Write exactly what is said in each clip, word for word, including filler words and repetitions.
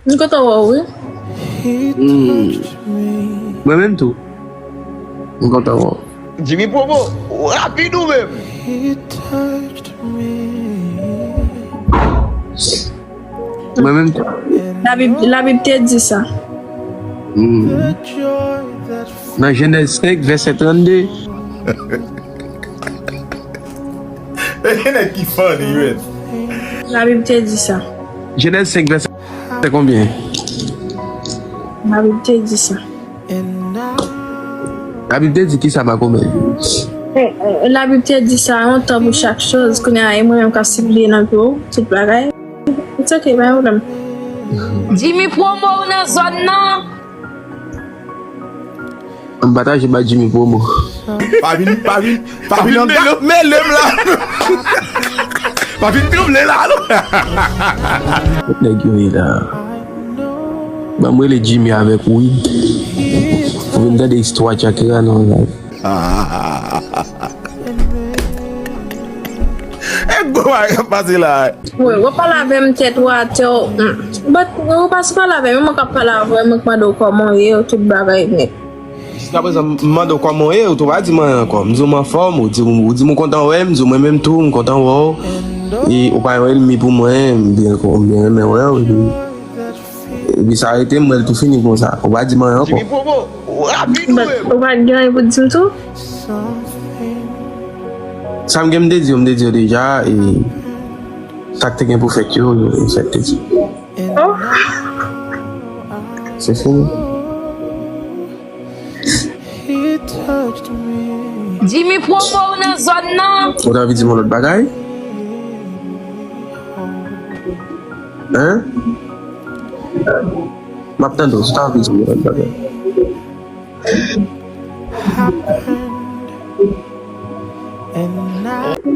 M kontan wè w, wi. Hmm. Mwen menm tou. M kontan wè w. Jimmy Promo, ou rapid ou menm. Mwen menm tou. Labib, Labib te di sa. Hmm. Nan Jenèz senk, vèsè trannde. E nèg ki funny, wi. Labib te di sa. Jenèz senk, vèsè konbyen? Labib te di sa. Labib te di ki sa, Makomè? Eh, eh, Labib te di sa, yon tan pou chak choz. Kounye a, e mwen menm k ap sipliye nan pye w, tout bagay. It's ok, pa gen pwoblèm. Jimmy Promo ou nan zòn nan. M pataje bay Jimmy Promo. Pa vin, pa vin, pa vin mele, mele m la. Pa vin twouble la, non. Kot nèg yo ye la? Ban m rele Jimmy avèk ou, wi. Ou vin tande istwa Shakira nan live. E gwo bagay k ap pase la. Wi, w ap pale avè m tèt ou atè w. Mm. But, ou pa sou pale avè m, mwen k ap pale avè w, mwen k mande w kòman w ye, tout bagay nèt. Jiskaprezan, m mande w kòman w ye, ou tou pa di m anyen ankò. M di w m anfòm, ou di, ou di m ou kontan wè m, m di w mwen menm tou, m kontan wè w. E ou pa yon ènmi pou mwen, m byen, m byen renmen wè w. Epi sa rete, m wè l tou fini konsa. Ou pa di m anyen ankò. Jimmy Promo, ou rapid ou menm. Ou pa t gen anyen pou di m tou? Sa m gen m te di yo, m te di yo deja, e sa k te gen pou fèt yo, yo fèt te di. Oh. Se fini. Jimmy Promo ou nan zòn nan. Ou t anvi di m yon lòt bagay? Hein? M ap tande w, si w ta anvi di m yon lòt bagay.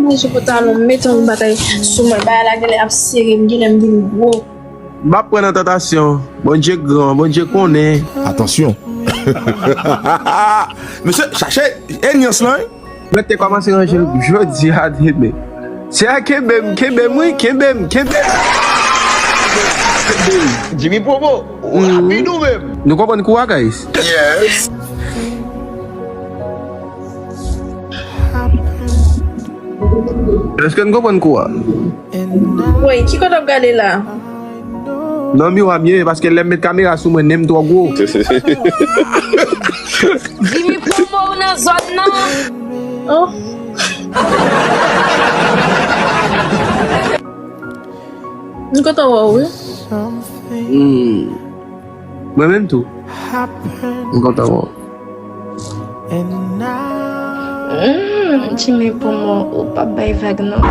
Manje pantalon, m mete yon bagay sou mwen, bagay la genlè ap sere m, genlè m vin gwo. M ap pran nan tantasyon. Bondye gran, Bondye konnen. Atansyon. Mesye, chache e nyans lan, wi. Mwen te kòmanse ranje l jodi a demen. Se a kenbe m, kenbe m, wi, kenbe m, kenbe m. Jimmy Promo, ou rapid ou menm. Nou konprann kou a, guys? Yes. Èske n konprann kou a? Woy, ki kote w ap gade la? Nan miwa m ye, paske lè m met kamera sou mwen, nen m twò gwo. Jimmy Promo ou nan zòn nan. Oh. M kontan wè w, wi. Hmm. Mwen menm tou. M kontan wè w. Hmm, Jimmy Promo, ou p ap bay vag non.